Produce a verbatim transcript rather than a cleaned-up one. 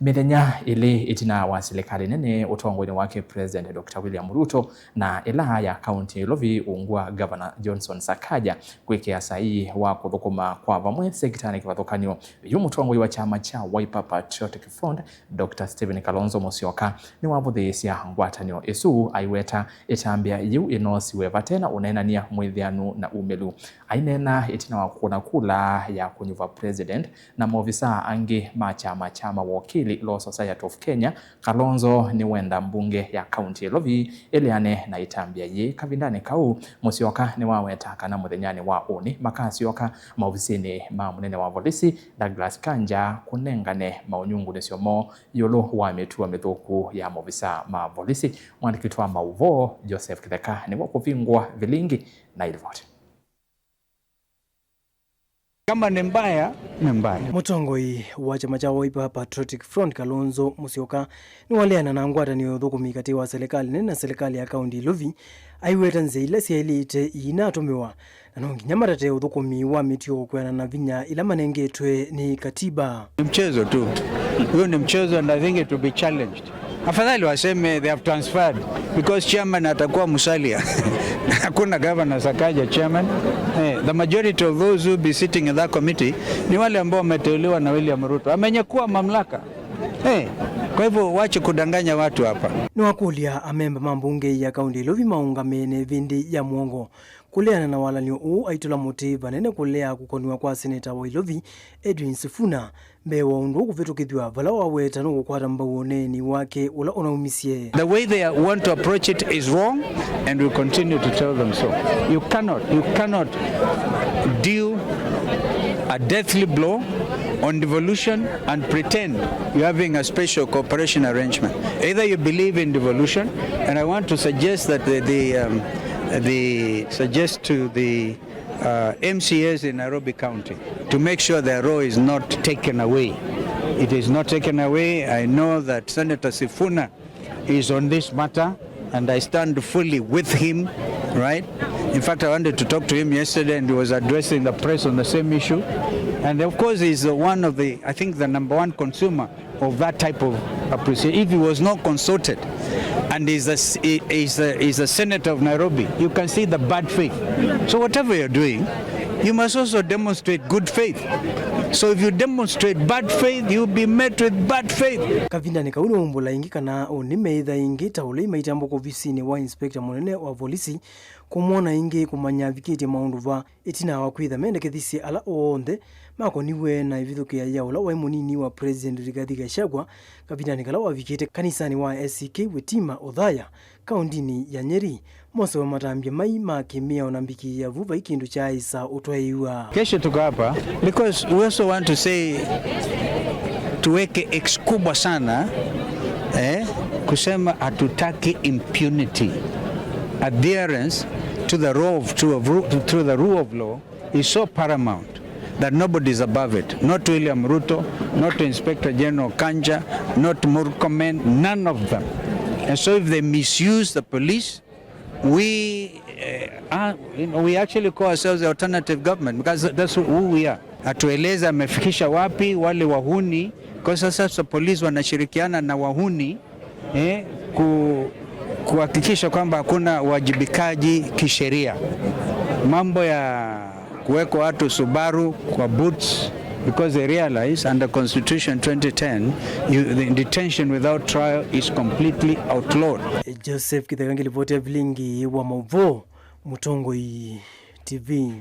Mĩthenya ĩlĩ ĩtina wa silikalĩ nene ũtongoinĩ wake President Doctor William Ruto na ĩla ya kaunti ya Ilovi ungu wa Governor Johnson Sakaja kwĩkĩa saii wa kũthũkũma kwa vamwe sekitanĩ kĩvathũkany'o, yu mũtongoi wa kyama kya Wiper Patriotic Front, Doctor Stephen Kalonzo Musyoka nĩwavũthĩĩsya ngwatanĩo ĩsu aiweta ĩtambya yĩu ĩnoosiwe vate na ũneenany'a mwĩthĩanu na umĩlu. Aineena ĩtina wa kũkũna kula ya kũnyuva president na maovisaa angĩ ma kyama kya mawokili Law Society of Kenya, Kalonzo nĩwenda mbunge ya kaunti ya Ilovi ĩleane na ĩtambya yĩĩ. Kavindanĩ kau, Musyoka nĩwaweta kana mũthenyanĩ wa ũnĩ makasyoka maovisinĩ ma mũnene wa volisi Douglas Kanja kũnengane maũnyungunĩsyo moo ĩũlũ wa mĩtuo mĩthũku ya maovisaa ma volisi. Mwandĩki witũ wa maũvoo Joseph Kĩtheka nĩwe ũkũvingũa vilingi na ilivoti. Kama ni mbaya, ni mbaya. Mũtongoi wa kyama kya Wiper Patriotic Front Kalonzo Musyoka nĩwaleana na ngwatanĩo ya ũthũkũmi katĩ wa silikalĩ nene na silikalĩ ya kaunti Ilovi, aiweta nzĩa ila syaĩlĩte iinatũmĩwa na no nginya matate ũthũkũmi wa mĩtuo kwĩanana na vinya ila manengetwe nĩ katiba. Ni mchezo tu. Huyo ni mchezo and I think it will be challenged. Afadhali waseme they have transferred because chairman atakuwa Musalia. Hakuna governor Sakaja chairman. Eh, the majority of those who be sitting in that committee ni wale ambao wameteuliwa na William Ruto. Amenyakua mamlaka. Eh, kwa hivyo wache kudanganya watu hapa. Nĩwakũlya amemba ma mbunge ya kaunti ya Ilovi maũngame na ĩvĩndĩ ya mũongo kũleana na walan'yo ũũ aitũla mũtĩ vanene kũlea kũkonw'a kwa seneta wa Ilovi Edwin Sifuna mbee wa ũndũ ũũ kũvĩtũkĩthw'a vala waweta nũkũkwata mbau ũneeni wake ũla ũnaumisye. The way they want to approach it is wrong and we continue to tell them so. You cannot, you cannot deal a deathly blow on devolution and pretend you're having a special cooperation arrangement. Either you believe in devolution, and I want to suggest that the, the, um, the suggest to the uh, M C As in Nairobi County to make sure their role is not taken away. It is not taken away. I know that Senator Sifuna is on this matter, and I stand fully with him, right? In fact, I wanted to talk to him yesterday, and he was addressing the press on the same issue. And of course, he's one of the, I think, the number one consumer of that type of appreciation. If he was not consulted and is a, is a, is a senator of Nairobi, you can see the bad faith. So whatever you're doing, you must also demonstrate good faith. So if you demonstrate bad faith, you'll be met with bad faith. Kavindanĩ kau nĩwaumbũla ĩngĩ kana ũnĩ meĩtha ĩngĩ ta ũlei maitambũka ovisinĩ wa inspector mũnene wa volisi kũmwona ĩngĩ kũmanya avikĩtye maũndũ va. Ĩtina wa kwĩtha mendekethisye ala onthe makoniw'e na ĩvithũkĩa ya ũla waĩ mũnini wa President Rigathi Gachagua kavindanĩ kala wavikĩte kanisanĩ wa A C K Witima Othaya, kaũndinĩ ya Nyeri, mosewe matambya mai ma kĩmĩao na mbikĩ ya vu vai kĩndũ kyaaĩsa ũtwaĩĩw'a. Kesho tuko hapa because we also want to say tuweke X kubwa sana eh, kusema hatutaki impunity, adherence to the rule of, to, of, to the rule of law is so paramount that nobody is above it. Not William Ruto, not Inspector General Kanja, not Murkomen, none of them. And so if they misuse the police, we, uh, are, you know, we actually call ourselves the alternative government because that's who we are. Atueleze amefikisha wapi wale wahuni, kwa sasa polisi wanashirikiana na wahuni eh, ku, kuhakikisha kwamba hakuna uwajibikaji kisheria. Mambo ya kuweka watu Subaru kwa boots because they realize under Constitution twenty ten you, the detention without trial is completely outlawed. Joseph Kitheka ngilivoti ya vilingi wa mauvoo, Mũtongoi T V.